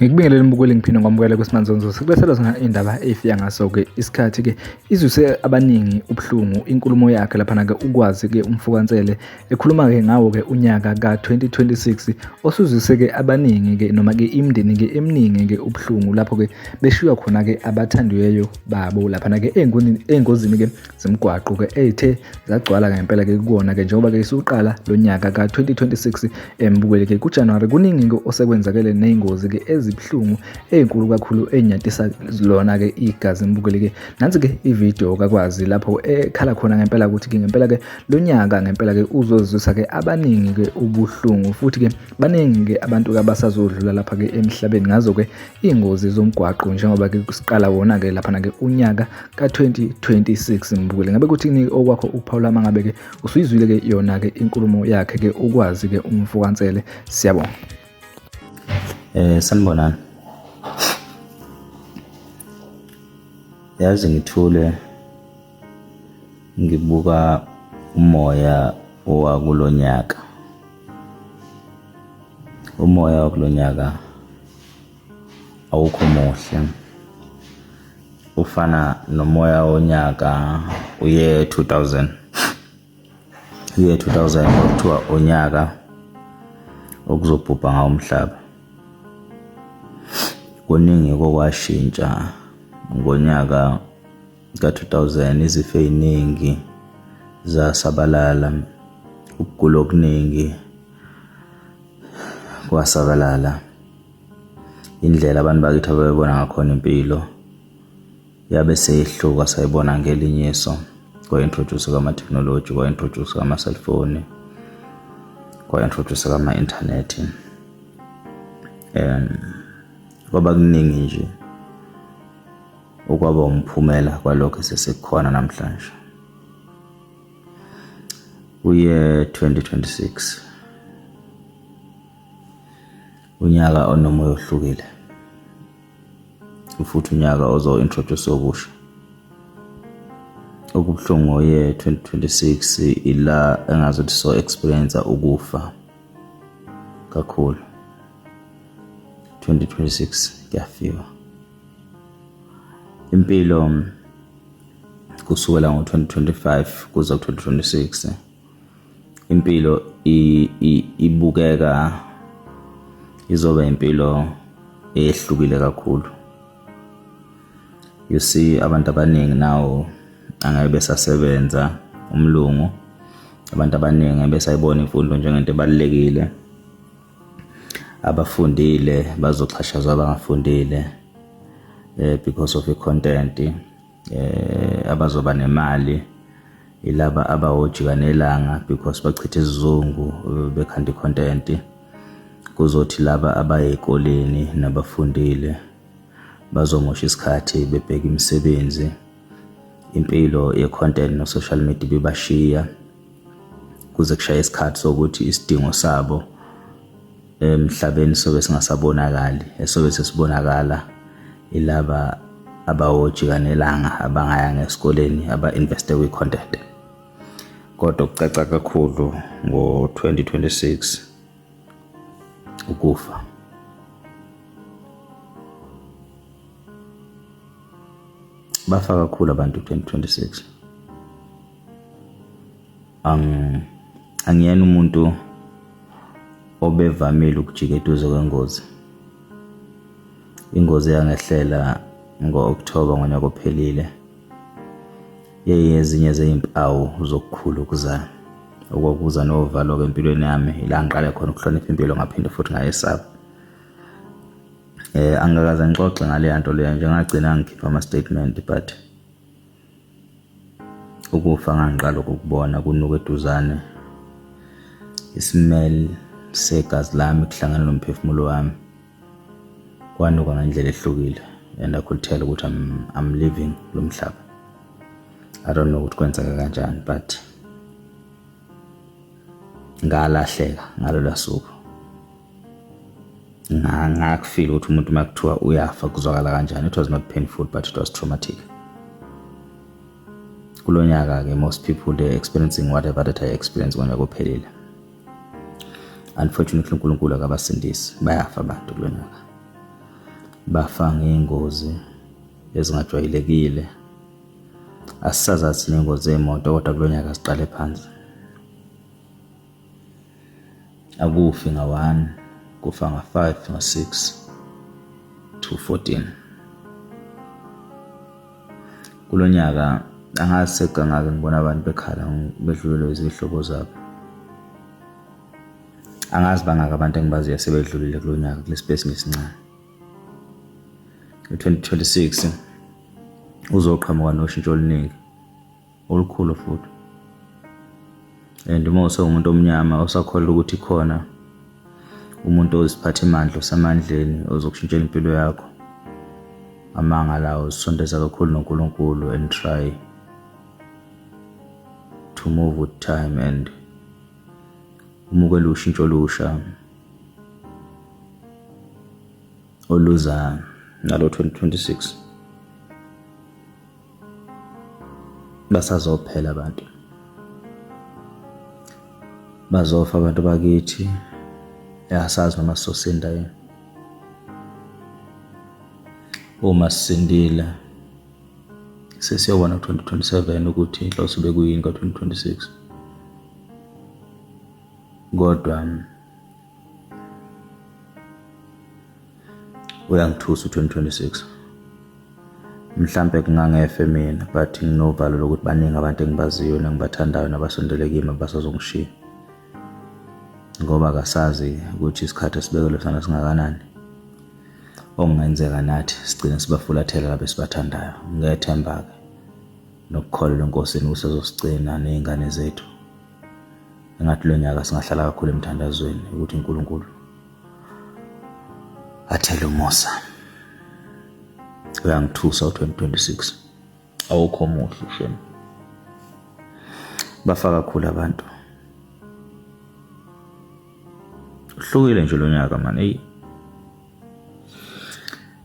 Ngikubingelele mbukeli ngiphinde ngamukele kwisimanzonzo sikulethela zona indaba efika ngaso-ke isikhathi-ke izwise abaningi ubuhlungu inkulumo yakhe laphana-ke ukwazi-ke umfukansele Ekhuluma-ke ngawo-ke unyaka ka-2026 osuzwise-ke abaningi-ke noma-ke imindeni-ke eminingi-ke ubuhlungu lapho-ke beshiywa khona-ke abathandiweyo babo laphana-ke ey'ngozini-ke zemigwaqo-ke ey'the zagcwala ngempela-ke kuwona-ke njengoba-ke isuqala lo nyaka ka-2026 embukeli-ke kuJanuwari kuningi-ke osekwenzakele ney'ngozi-ke ezibuhlungu ey'nkulu kakhulu ey'nyantisa lona-ke igazi mbukeli-ke nansi-ke ividiyo kakwazi lapho ekhala khona ngempela ukuthi-ke ngempela-ke Lonyaka ngempela ke uzozwisa ke abaningi ke ubuhlungu futhi ke baningi ke abantu ke abasazodlula lapha ke emhlabeni ngazo ke ingozi zomgwaqo njengoba ke siqala wona ke lapha ke unyaka ka-2026 mbukele ngabe kuthini okwakho ukuphawula mangabe ke usuyizwile ke yona ke inkulumo yakhe ke ukwazi ke umfokaNsele siyabonga. Sanibonani. Yazi ngithule Ngibuka umoya owakulo nyaka. Umoya wakulo nyaka awukho muhle, ufana nomoya wonyaka uye 2000. Uye 2000 kwakuthiwa unyaka okuzobhubha ngawo umhlaba. Kuningi kokwashintsha ngonyaka ka-2000 izifo ey'ningi zasabalala, ukugula okuningi kwasabalala. Indlela abantu bakithi ababebona ngakhona impilo yabe seyehluka sayibona ngelinye iso. Kwa-introduce-ka amatheknoloji, kwa-introduce-ka ama-cellphone, kwa-introduce-ka ama-inthanethi. Kwaba kuningi nje. Okwaba umphumela kwalokho esesikukhona namhlanje. Uye 2026 unyaka onomoya ohlukile futhi unyaka ozo-introduce okusha. Okubuhlungu ngoye 2026 ila engazuthi so experience ukufa kakhulu. 2026 kuyafiwa. Impilo kusukela ngo-2025 kuze ku-2026 impilo ibukeka izoba impilo ehlukile kakhulu. You see abantu abaningi now angeke besasebenza umlungu, abantu abaningi ngeke besayibona imfundo njengento ebalulekile. Abafundile bazoxhashazwa abangafundile because of i-content abazoba nemali ilaba abawojika nelanga because bachitha isizungu bekhanda i-content. Kuzothi laba abaye ey'koleni nabafundile bazomosha isikhathi bebheka imisebenzi, impilo ye-content no-social media bibashiya kuze kushaye isikhathi sokuthi isidingo sabo emhlabeni sobe singasabonakali, esobe sesibonakala ilaba abawojika nelanga abangayanga esikoleni aba-investe kwi-content. Kodwa okucaca kakhulu ngo-2026 ukufa. Bafa kakhulu abantu 2026. Ang angiyena umuntu obevamile ukujika eduze kwengozi. Ingozi yangehlela ngo-Okthoba ngonyaka ophelile yeyezinye zeyimpawu zokukhula okuzayo. Okwakuza novalo-ke empilweni yami ila ngiqale khona ukuhlonipha impilo ngaphinde futhi ngayesaba. Angikakaze ngixoxe ngaleya nto leyo nje ngagcina ngikhipha ama-statement but ukufa ngangiqala ukukubona kunuka eduzane ismell segazi lami kuhlangana nomphefumulo wami kwanuka ngendlela ehlukile and I could tell ukuthi I'm leaving lo mhlaba. I don't know ukuthi kwenzeka kanjani but ngalahleka ngalolu suku. Ngakufeel ukuthi umuntu uma kuthiwa uyafa kuzwakala kanjani. It was not painful, but it was traumatic. Kulo nyaka-ke, most people, they experiencing whatever that I experience ngonyaka ophelile. Unfortunately, uNkulunkulu akabasindisi, bayafa abantu kulo nyaka, bafa ngey'ngozi ezingajwayelekile. Asisazazi ney'ngozi zey'moto, kodwa kulo nyaka siqale phansi. Akufi nga-1, kufa nga-5, nga-6 to 14 kulo nyaka. Angazi sekangake ngibona abantu bekhala bedlulelwe izihlobo zabo. Angazi bangaka abantu engibaziyo sebedlulile kulo nyaka kule space ngesincane. U-2026 uzoqhamuka noshintsho oluningi, olukhulu futhi, and uma usewumuntu omnyama osakholelwa ukuthi khona umuntu oziphathimandla osemandleni ozokushintshela impilo yakho, amanga lawo. Uzisondeza kakhulu noNkulunkulu and try to move with time and umukele ushintsho olusha oluza nalo 2026. Basazophela abantu, bazofa abantu bakithi. Asazi noma sizosinda yini. Uma sisindile, sesiyobona ku-2027 ukuthi inhloso bekuyini ka-2026, kodwa uyangithusa u-2026. Mhlampe kungangefe mina, but nginovalo lokuthi baningi abantu engibaziyo nengibathandayo nabasondele kimi abasazongishiya, ngoba akasazi ukuthi isikhathi esibekelwe sona singakanani. Okungenzeka nathi sigcine sibafulathela labo esibathandayo. Ngiyethemba-ke nokukholelwa eNkosini ukuthi azosigcina ney'ngane zethu. Engathi lo nyaka singahlala kakhulu emthandazweni ukuthi uNkulunkulu athele umusa. Uyangithusa u-2026, awukho muhle shem, bafa kakhulu abantu. Uhlukile nje lo nyaka man. Eyi,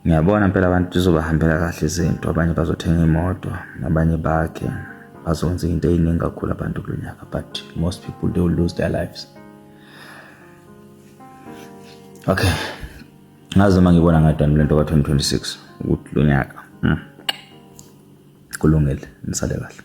ngiyabona impela abantu zizobahambela kahle izinto. Abanye bazothenga imoto, abanye bakhe, bazokwenza into ey'ningi kakhulu abantu kulo nyaka, but most people, they will lose their lives. Okay, ngazi uma ngibona ngadani lento ka-2026 ukuthi lo nyaka. Kulungile, nisale kahle.